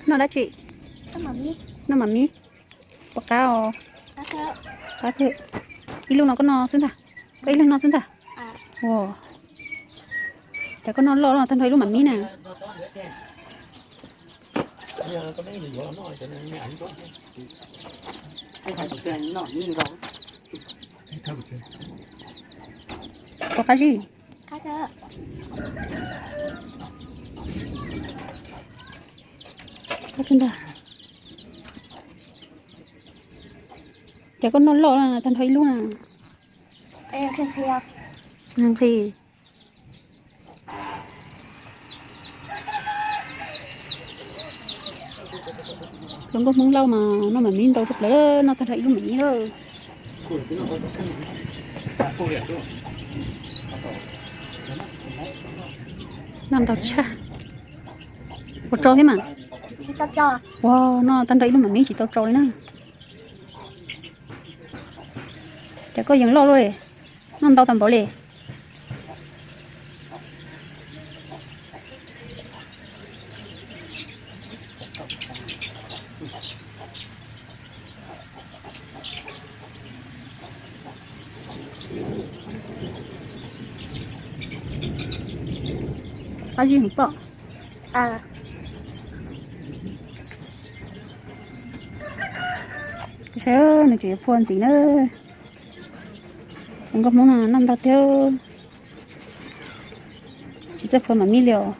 Noj dab tsi? Noj mam mib. Puas qab os? Qab kawg. Ib lub no koj noj xwb ntag? Koj ib leeg noj xwb ntag? Ua, cas koj noj loj loj tag nrho ib lub mam mib na. Puas qab zib? Qab kawg ntag. Cas koj noj loj tag nrho ib lub na. Nqhis. Hluas nkauj Hmoob Lauj mas noj mam mib ntau tshaj plaws, noj tag nrho ib lub mam mib lawm. Noj ntau tshaj. Puas tsau thiab mas? Ua, noj tag nrho ib lub mam mib tsis tau tsau li na. Cas koj yees loj luaj li, noj ntau tas npaum li. Qab zib heev pob. Saib nws tseem yuav phua ntxiv na. Hluas nkauj Hmoob no noj ntau tiag. Tsis txawj phua mam mib li os.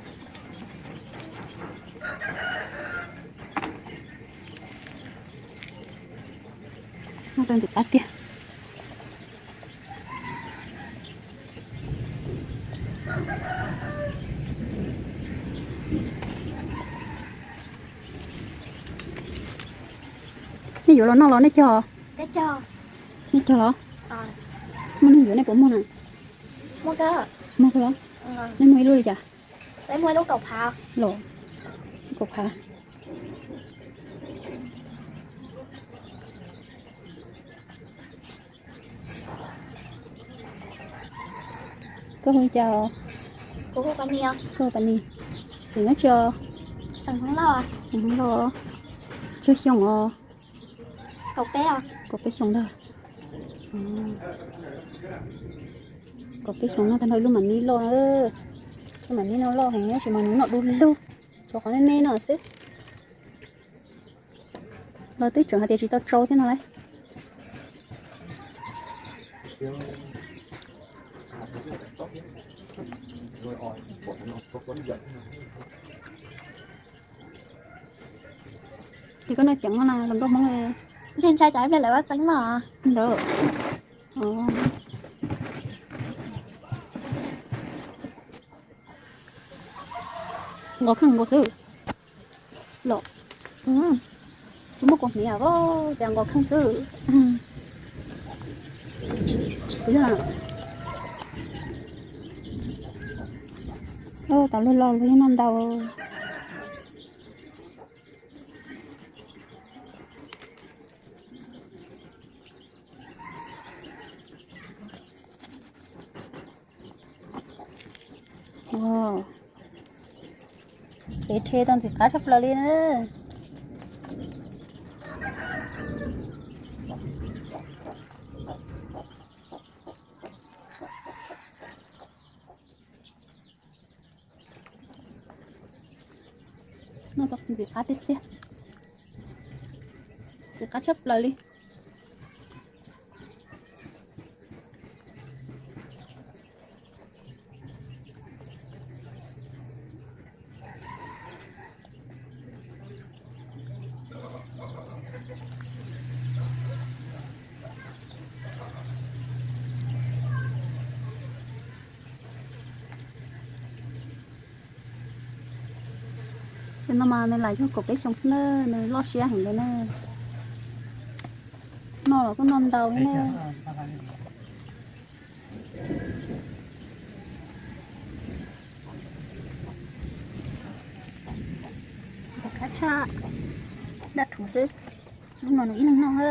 Noj tau ntxim qab tiag. Nej yuav los noj los nej cog? Nej cog los? Muaj neeg yuav nej puas muag na? Muag kawg los? Nej muag ib lub li cas? Los, kaum phav. Koj hu li cas? Koj hu Pas Nis. Xeem nyob tsi? Xeem Hmoob Lauj. Tsawg xyoo os? Kaum peb xyoo ntag. Kaum peb xyoo no tag nrho ib lub mam mib loj na. Lub mam mib no loj heev tab sis mas nws noj du lug, tshuav qhov me me no xwb. Los twb tseem hais tias tsis tau tsau thiab no lauj. Ces koj noj ceev no na, hluas nkauj Hmoob li. Ntshai tsam ib pliag lawv ua teeb no ntawd. Nqos kheej nkaus xwb los. Tsis muaj kua hmiv os, cas nqos kheej xwb. Kuv yog, tas luag los luag yeej noj ntau. Kev rhe tau ntxim qab tshaj plaws li na. Noj tau ntxim qab tiag tiag, ntxim qab tshaj plaws li. Cov no mas nws lam yog kaum peb xyoo xwb na, nws loj siab heev li na. Noj los kuj noj ntau thiab na. Qab tshaj, daj rhuv xwb. Lub no nws ib leeg noj na.